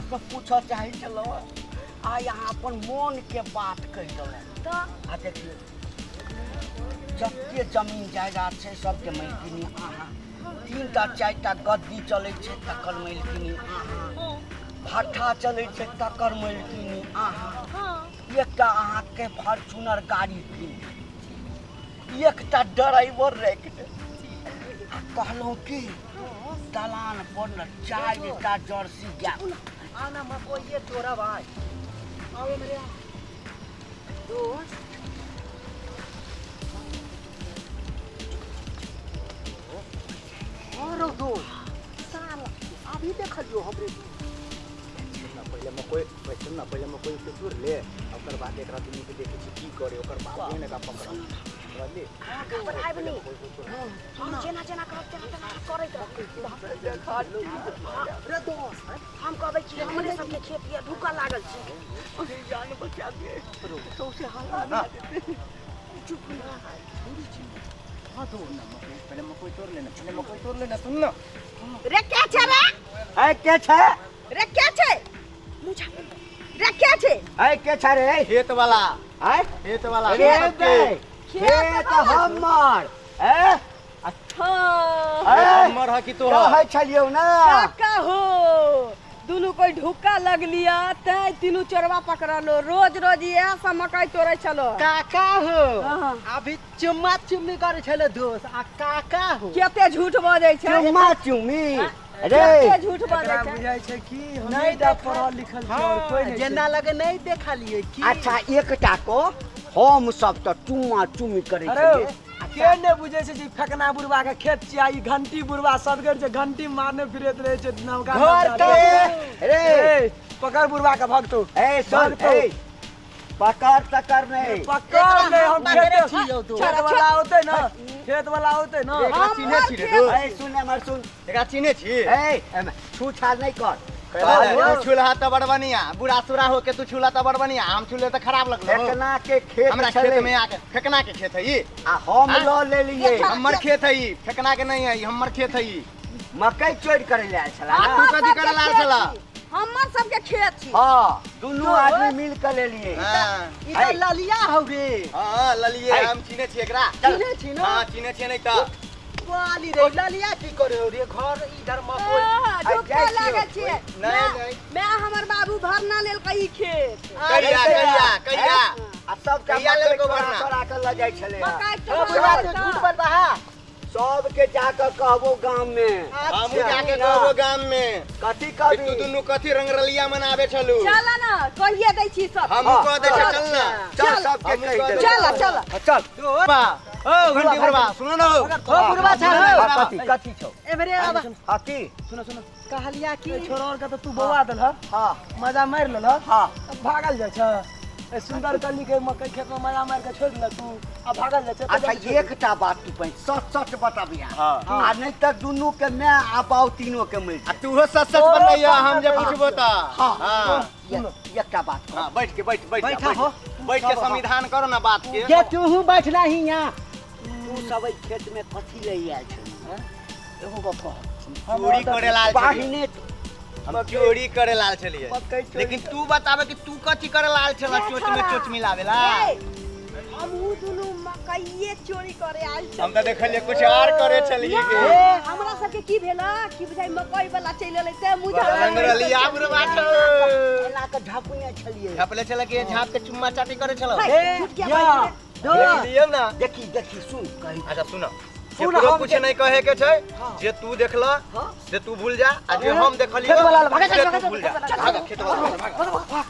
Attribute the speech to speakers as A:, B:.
A: से पूछऽ चाहै छलहुँ आइ अहाँ अपन मोन के बात कहि देलहुँ। आ देखियौ जते जमीन जायदाद छै सबके मालकिनी अहाँ, 3टा 4टा गद्दी चलै छै तकर मालकिनी अहाँ, भट्ठा चलै छै तकर मालकिनी अहाँ, एकटा अहाँके फॉर्च्यूनर गाड़ी कीन, एकटा ड्राइवर राखि दे। कहलहुँ कि दलान पर न 4टा जर्सी गाय।
B: आना मकोइये तोरा भाई आवे मेरे दोस्त। और दोस्त साला अभी देखलियो हमरे।
C: पहिले मकोई सुन ना, पहिले मकोई के तोड़ ले, ओकर बाद एकरा दुनू के देखै छी की करे, ओकर बाद ने का पकड़ समझली।
D: घबरायब नहीं, हम जेना जेना करब तेना तेना करैत रहब।
B: रे दोस्त
D: हम कहबै कि हमरे सबके खेत ये ढुका लागल छै,
A: जान बचा के सौसे हाल
C: ना।
D: चुप ना।
C: हां तो ना मकोई पहले मकोई तोड़ लेना, पहले मकोई तोड़ लेना। सुन ना
D: रे क्या छै रे?
A: ए के छै
D: रे? क्या छै मुझा रे? क्या छै?
A: ए के छै रे?
C: खेत वाला।
A: आय
C: खेत वाला,
A: खेत खेत हमर। ए
D: हां
C: हमर ह कि तोहर?
A: कहै छलियौ ना
D: काका हो, दुनू कोई ढुक्का लगलिया तै तीनू चोरवा पकड़लो। रोज रोज इएह सब मकई तोड़ै छलो।
B: काका हो अभी चुम्मा चुम्मी करे छले दोस्त। आ काका हो
D: कते झूठ बजै छै।
A: चुम्मा चुम्मी रे
D: कते झूठ बजै छै।
E: बुझाइ छै कि हम नहीं पढ़ल लिखल छी और कोई नहीं
B: जेना लगे नहीं देखलिए की।
A: अच्छा एकटा को हम सब त चुम्मा चुम्मी करै छलियै।
E: के ने बुझै छै जे फेकना बुढ़वा के खेत छियै, ई घंटी बुढ़वा सदगर छै, घंटी मारने फिरैत रहै छै नवका
B: घर
E: के। रे पकड़ बुढ़वा के भगतो।
A: ए सुन, ए पकड़ तकर नहीं,
E: पकड़ नहीं, हम खेत खेत वाला होते ना, खेत वाला होते ना।
C: एकरा चिन्हे छी रे दोस्त?
A: ए सुन हमर सुन,
C: एकरा चिन्हे छी?
A: ए छू छाल नहीं कर।
C: तू छूला त बड़ बढ़िया, बुढ़ा सुरा होके तू छूला त बड़ बढ़िया, हम छूले त खराब लगलो।
A: फेकना के खेत
C: हमरा खेत में आके फेकना के खेत है ई,
A: आ हम ल लेलिए।
C: हमर खेत है ई, फेकना के नहीं है ई, हमर खेत है ई।
A: मकई चोरी करे ले आयल छला ना।
C: तू कथी करे लाल छला?
D: हमर सबके खेत छी।
A: हां दुनू आदमी मिल के लेलिए।
B: ई त ललिया हौ रे।
C: हां ललिए, हम चिन्हे छी एकरा।
B: चिन्हे छी ना?
C: हां चिन्हे छी। नहीं त
B: वाली रे ललिया की करे हो रे? घर इधर मकोई
D: ढुक्का लागल छियै।
C: नहीं नहीं,
D: मैं हमर बाबू भरना लेलकै ई खेत।
C: कहिया कहिया कहिया?
A: आ सब
C: कहिया लेलको भरना?
A: चोरा के ल जाइ छलै।
D: मकई
B: बुढ़वा तो झूठ बोलबा हा।
A: सबके जाके कहबो गांव में।
C: हमहू जाके कहबो गांव में।
A: कथी कहबी?
C: तू दुनू कथी रंगरलिया मनाबे छलू?
D: चल ना कहिए दै छी सब।
C: हमहू कह दै छी, चल ना।
A: चल सबके कहि दे।
D: चल चल
A: चल।
C: बा ओ घंटी बुढ़वा सुनो ना।
B: ओ बुढ़वा छ
A: कथी कथी छौ?
B: एमरे आबा।
A: हां की
E: सुनो सुनो,
B: कहलिया की
E: छोरा और का त तू बौआ देल।
A: हां
E: मजा मारि लेल।
A: हां
E: अब भागल जाइ छ। ए सुंदर कली के मकई खेत में मजा मार के छोड़ देलक तू, अब भागल जाइ छ।
A: अच्छा एकटा बात तू पहिने सच सच बताबिया, आ नहीं त दुनू के मैं आ बाऊ तीनों के मिल।
C: आ तूहो सच सच बताइया, हम जे पूछबो त।
A: हां एकटा बात।
C: हां बैठ के बैठ बैठ
B: बैठा हो,
C: बैठ के संविधान करो ना बात के।
B: जे तूहू बैठना ही यहां।
A: तू सब एहि खेत में कथी ले आयल छली? एगो गप कह।
C: चोरी करे लाल
A: बाहिने
C: हम चोरी करे लाल छलिए, लेकिन तू बताबे कि तू कथी करे लाल छला? चोच में चोच मिलावेला।
D: हम उ दुनू मकईये चोरी करे आयल छलिए।
C: हम त देखलिए कुछ और करे छलिए।
D: हमरा सबके की भेला कि बुझाई मकई वाला चलि एलै ते मुझा
C: रंगरलिया बुढ़वा छौ।
A: एना के झापने छलिए।
C: झापले छला कि झाप के चुम्मा चाटी करे छलो?
D: ए झूठ क्या
C: देखलिए ना।
A: देखी देखी सुन कहि।
C: अच्छा सुन, केकरो कुछ नहीं कहे के छै। जे तू देखला से तू भूल जा, आ जे हम देखलियो से तू भूल जा। भाग खेत वाला, भाग।